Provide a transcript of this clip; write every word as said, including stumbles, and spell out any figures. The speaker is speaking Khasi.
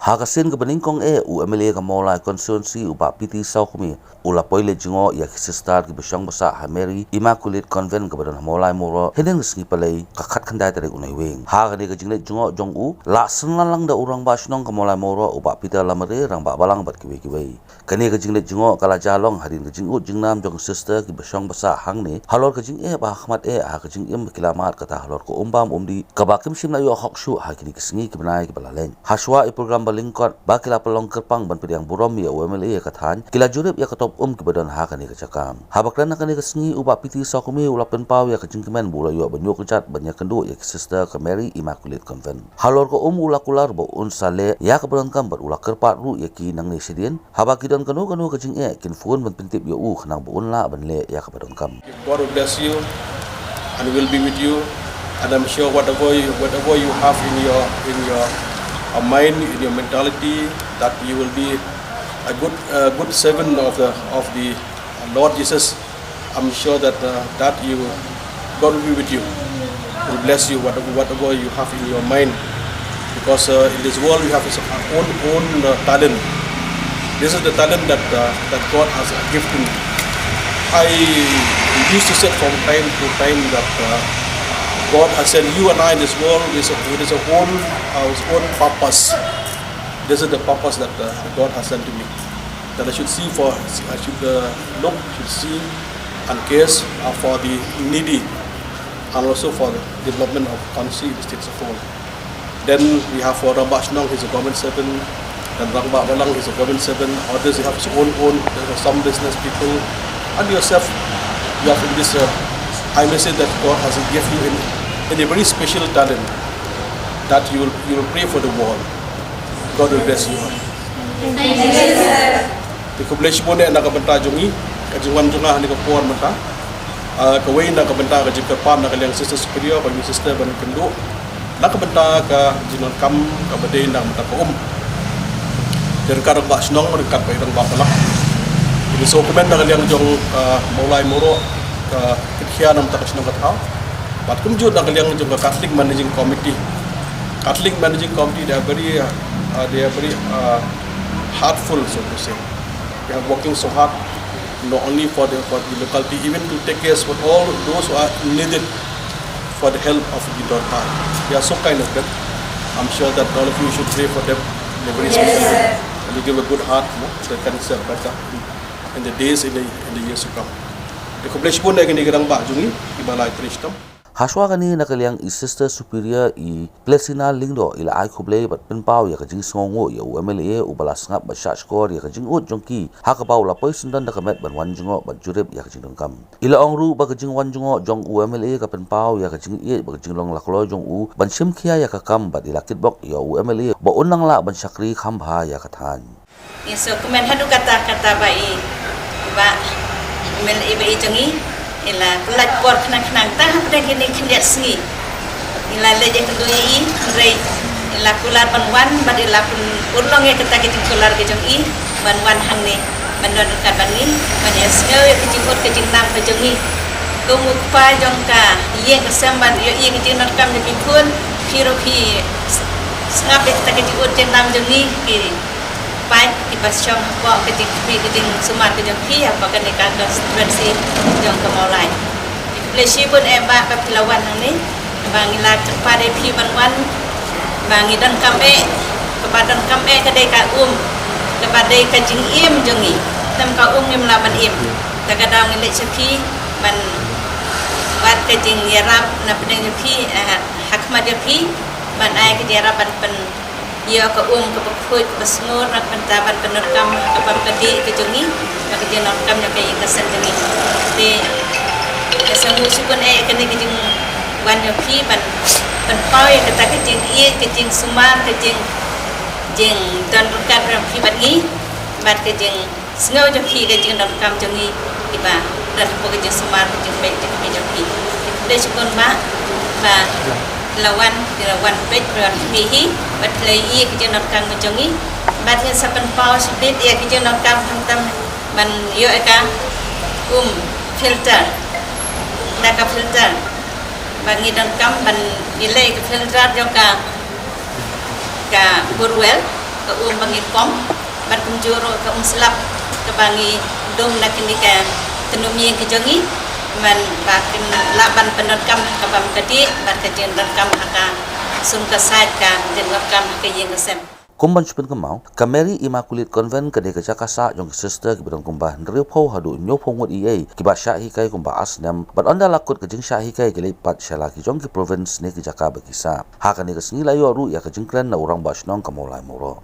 Ha ka sien kaba nyngkong eh, u M L A ka Mawlai Constituency, u Bah P T Sawkmie, u la poi leit jngoh ïa ki sister kiba shong ba sah ha Mary Immaculate Convent kaba don ha Mawlai Mawroh, hynnin ka sngi Palei, ka khatkhyndai tarik u Naiwieng. Ha kane ka jingleit jngoh jong u, la synran lang da u Rangbah Shnong ka Mawlai Mawroh, u Bah Peter Lamare, Rangbah Balang bad kiwei kiwei. Kane ka jingleit jngoh ka la jia long hadien ka jingud jingnam jong ki sister kiba shong ba sah hangne, halor ka jingeh ba ha khmat eh, ha ka jingim ba ki la mad, kata halor ka um bam um dih kaba kim shym la ïoh hok shuh ha kine ki sngi ki bnai kiba la leit. Hashwa ïa program ba lyngkot, ba ki la pynlong kyrpang ban pdiang burom ïa u M L A ïa ka thaiñ, ki la jurip ïa ka top um kiba don ha kane ka jaka. Haba kren ha kane ka sngi, u Bah P T Sawkmie u la pynpaw ïa ka jingkmen ba u la ïoh ban ïoh kjat ban ïakynduh ïa ki sister ka Mary Immaculate Convent. Halor ka um, u la kular ba un sa leh ïa kaba donkam bad u la kyrpad ruh ïa ki nangne shadien, haba ki don kano kano ka jingeh, kin phone ban pyntip ïa u khnang ba un lah ban leh ïa kaba donkam. God will bless you and will be with you. And I'm sure whatever you, whatever you have in your, in your, uh, mind, in your mentality, that you will be a good, uh, good servant of the, of the Lord Jesus. I'm sure that, uh, that you, God will be with you. Will bless you, whatever, whatever you have in your mind. Because, uh, in this world, we have our own, own, uh, talent. This is the talent that, uh, that God has given. I used to say from time to time that, uh, God has sent you and I in this world with a, with his own, uh, his own purpose. This is the purpose that, uh, God has sent to me. That I should see for, I should, uh, look, should see and cares, uh, for the needy and also for the development of country, the states of all. Then we have for Rangbah Shnong, he's a government servant. Then Rangbah Balang, he's a government servant. Others, they have his own, own, there are some business people. And yourself, you have in this, uh, I may say that God has given you in, in a very special talent that you will, you will pray for the world. God will bless you all. Te khublei shibun eh na ka bynta jong ngi, ka jingwan jong nga ha kane ka por mynta. Ah, kawei na ka bynta ka jingkyrpad na ka liang Sister Superior, ba ngi sister ban kynduh na ka bynta ka jingdonkam kaba dei na ka bynta ka um. Te ryngkat Rangbah Shnong, ryngkat bad Rangbah Balang, ngi sngewkmen na ka liang jong, ah, Mawlai Mawroh, ka kynkhia na ka bynta ka shnong ka thaw. Bad kumjuh na ka liang jong ka Catholic Managing Committee. Catholic Managing Committee, they are very, uh, uh, they are very, uh, heartful, so to say. They are working so hard, not only for the, for the locality, even to take care for all those who are needed for the help of the daughter. They are so kind of them. I'm sure that all of you should pray for them in a very special way. And to give a good heart, you know, so they can serve better in the days, in the, in the years to come. Te khublei shibun eh kine ki rangbah jong ngi, kiba la ïatrei shitom. Hashwa kane na ka liang i Sister Superior i Plesina Lyngdoh i la ai khublei bad pynpaw ïa ka jingsngewnguh ïa u M L A uba la sngap bad shahshkor ïa ka jingud jong ki ha kaba u la poi syndon da ka met ban wan jngoh bad jurip ïa ka jingdonkam. I la ong ruh ba ka jingwan jngoh jong u M L A ka pynpaw ïa ka jingïeit bad ka jinglong lakloi jong u ban shim khia ïa ka kam bad i la kitbok ïa u M L A ba un nang lah ban shakri kham bha ïa ka thaiñ. Ngi sngewkmen haduh katta katta ba i, ba i M L A ba i jong ngi i la pyllait por khnang khnang tang hapdeng kine khyndiat sngi. I la leit ïakynduh ïa i, hynrei i la kular ban wan bad i la pynurlong ïa kata ka jingkular ka jong i ban wan hangne ban don ryngkat bad ngi, ban ïasngew ïa ka jingud ka jingnam ka jong ngi. Kum u kpa jong ka ïing ka sem ban ïohi ïa ka jingdonkam jong ki khun, phi ruh phi sngap ïa kata ka jingud jingnam jong ngi, ki paid kiba shong hapoh ka jingkhmih ka jingsumar ka jong phi hapoh kane ka constituency jong ka Mawlai. Khublei shibun eh ba phi la wan hangne, ba ngi la kyrpad ïa phi ban wan, ba ngi donkam eh, kaba donkam eh ka dei ka um, kaba dei ka jingim jong ngi. Tem ka um ngim lah ban im. Te ka daw ngi leit sha phi ban wad ka jingïarap na pdeng jong phi, eh, ha khmat jong phi, ban ai ka jingïarap ban pyn ïa ka um kaba khuid kaba sngur na ka bynta ban pyndonkam ha ka bam ka dih ka jong ngi, na ka jingdonkam jong ka ïing ka sem jong ngi. Te ngi sngewbha shibun eh kane ka jingwan jong phi ban pynpaw ïa kata ka jingïeit, ka jingsumar, ka jing, jingdon ryngkat jong phi bad ngi, bad ka jing sngew jong phi ka jingdonkam jong ngi kiba don hapoh ka jingsumar ka jingpeit jong phi jong phi. Khublei shibun ba, ba la wan, la wan peit, la wan khmih hi, bad la ïohi ka jingdonkam ka jong ngi. Bad ngin sa pynpaw shibit ïa ka jingdonkam khamtam ban ïoh ïa ka um filter. Da ka filter ba ngi donkam ban ïaleh ka filter jong ka, ka borewell. Ka um ba ngin kong bad kumjuh ruh ka um slap kaba ngi dum na kine ka tnum ïing ka jong ngi, man ba kin lah ban pyndonkam ha ka bam ka dih bad ka jingdonkam ha ka sum ka sait, ka jingdonkam ha ka ïing ka sem. Kum ban shu pynkynmaw, ka Mary Immaculate Convent ka dei ka jaka sah jong ki sister kiba don kumba hynriewphew haduh hynñiewphew ngut ei ei kiba shah hikai kumba ar snem, bad ynda la kut ka jingshah hikai ki leit pat sha la ki jong ki province ne ki jaka ba ki sah. Ha kane ka sngi la ïoh ruh ïa ka jingkren na u rangbah shnong ka Mawlai Mawroh.